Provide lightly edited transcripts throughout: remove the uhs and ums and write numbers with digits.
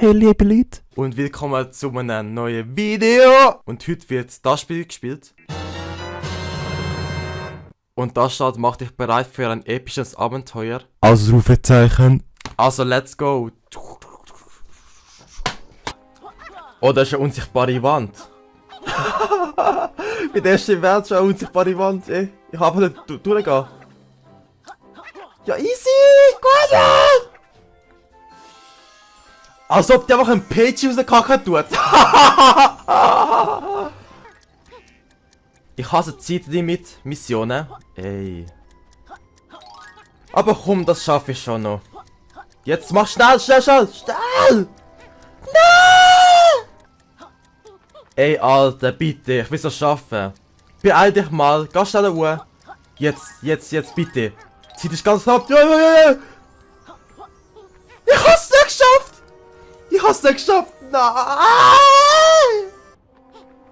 Hey liebe Leute und willkommen zu einem neuen Video. Und heute wird das Spiel gespielt. Und das steht, macht dich bereit für ein episches Abenteuer. Ausrufezeichen. Also let's go. Oh, das ist eine unsichtbare Wand. Bei der ersten Welt schon eine unsichtbare Wand, ey. Ich habe nicht durchgehen. Ja, easy! Gut! Als ob die einfach einen Page rauskacken tut. Ich hasse Zeitlimit Missionen. Ey. Aber komm, das schaffe ich schon noch. Jetzt mach schnell! Nein! Ey, Alter, bitte, ich will es schaffen. Beeil dich mal, geh schnell Uhr. Jetzt, bitte. Zeit ist ganz knapp. Ja. Ich hab's nicht geschafft! Nein!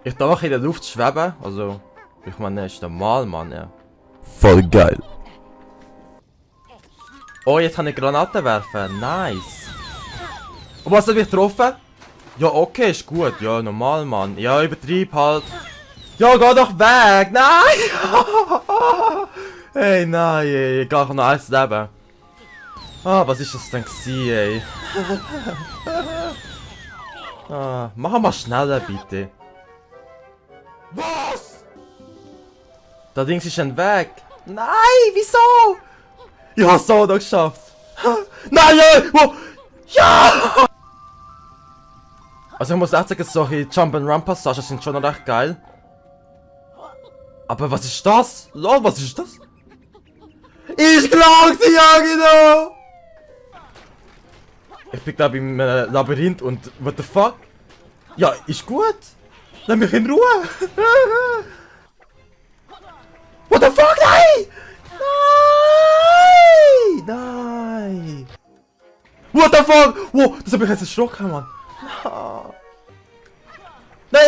Ich darf auch in der Luft schweben, also, ich meine, ist normal, Mann, ja. Voll geil. Oh, jetzt kann ich Granaten werfen, nice. Und was hat mich getroffen? Ja, okay, ist gut, ja, normal, Mann. Ja, übertrieb halt. Ja, geh doch weg, nein! Hey, nein, ey, ich geh noch eins leben. Ah, was ist das denn gewesen, ey? Ah, mach mal schneller, bitte. Was? Da Ding ist ein Weg. Nein, wieso? Ich hab's so noch geschafft. Nein, wow. Ja! Also ich muss echt sagen, solche Jump-and-Run-Passagen sind schon recht geil. Aber was ist das? Lol, was ist das? Ich glaub sie, ja genau! Ich bin glaube im Labyrinth und what the fuck? Ja, ist gut. Lass mich in Ruhe. What the fuck? Nein! Nein! What the fuck? Wow, das hab ich jetzt erschrocken, Mann. Nein,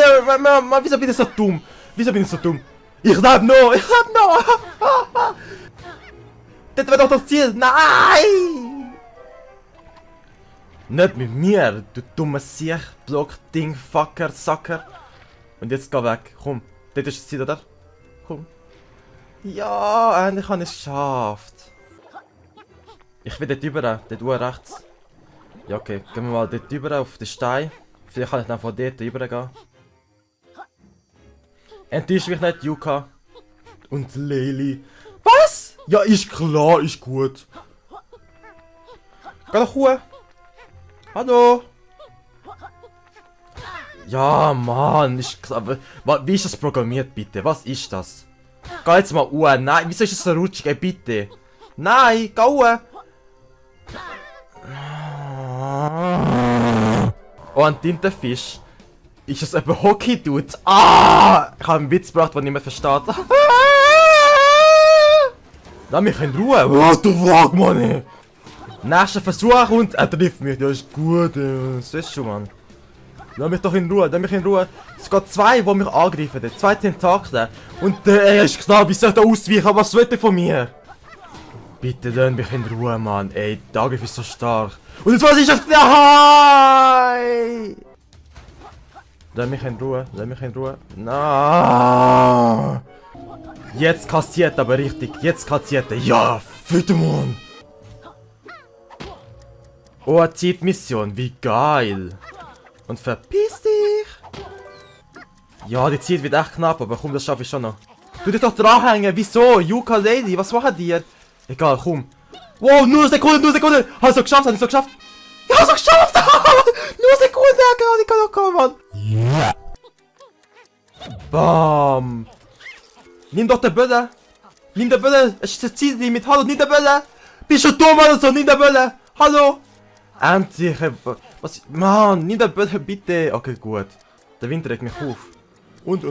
wieso bin ich so dumm? Ich lebe noch! Das war doch das Ziel! Nein! Nicht mit mir, du dummer Siech, Block, Ding, Fucker, Sacker. Und jetzt geh weg, komm. Dort ist das Ziel, oder? Komm. Ja, endlich habe ich es geschafft. Ich will dort rüber, dort oben rechts. Ja, okay, gehen wir mal dort rüber auf den Stein. Vielleicht kann ich dann von dort rüber gehen. Enttäuscht mich nicht, Yuka. Und Leili. Was? Ja, ist klar, ist gut. Geh doch hoch. Hallo. Ja, Mann, ist klar. Wie ist das programmiert, bitte? Was ist das? Geh jetzt mal hoch. Nein, wieso ist das so rutschig? Ey, bitte. Nein, geh hoch. Oh, ein Tintenfisch. Ist das ein Hockey-Dude? Ah! Ich habe einen Witz gebracht, den niemand versteht. Lass mich in Ruhe. What the fuck, Mann? Nächster Versuch und er trifft mich. Ja, ist gut. Das ist schon, Mann. Lass mich doch in Ruhe, Es gibt zwei, die mich angreifen. Zwei Tentakel. Und der ist klar, wie soll ich da ausweichen? Was will der von mir? Bitte lass mich in Ruhe, Mann. Ey, der Angriff ist so stark. Und jetzt was ist das? Nein! Lass mich in Ruhe. Nein! Jetzt kassiert aber richtig. Ja, bitte, Mann! Oh, eine Zeitmission. Wie geil! Und verpiss dich! Ja, die Zeit wird echt knapp, aber komm, das schaffe ich schon noch. Du dich doch dranhängen. Wieso? Yuka Lady, was machen die? Egal, komm. Wow, nur eine Sekunde! Hast du es geschafft? Ich hab's geschafft! Nur eine Sekunde! Ich kann noch kommen, Mann! Ja. Bam! Nimm doch den Böller! Es ist das Ziellimit! Hallo, nimm den Böller! Bist du dumm oder so? Nimm den Böller! Hallo! Endlich! Was? Mann, nimm den Böller bitte! Okay, gut. Der Wind regt mich auf. Und.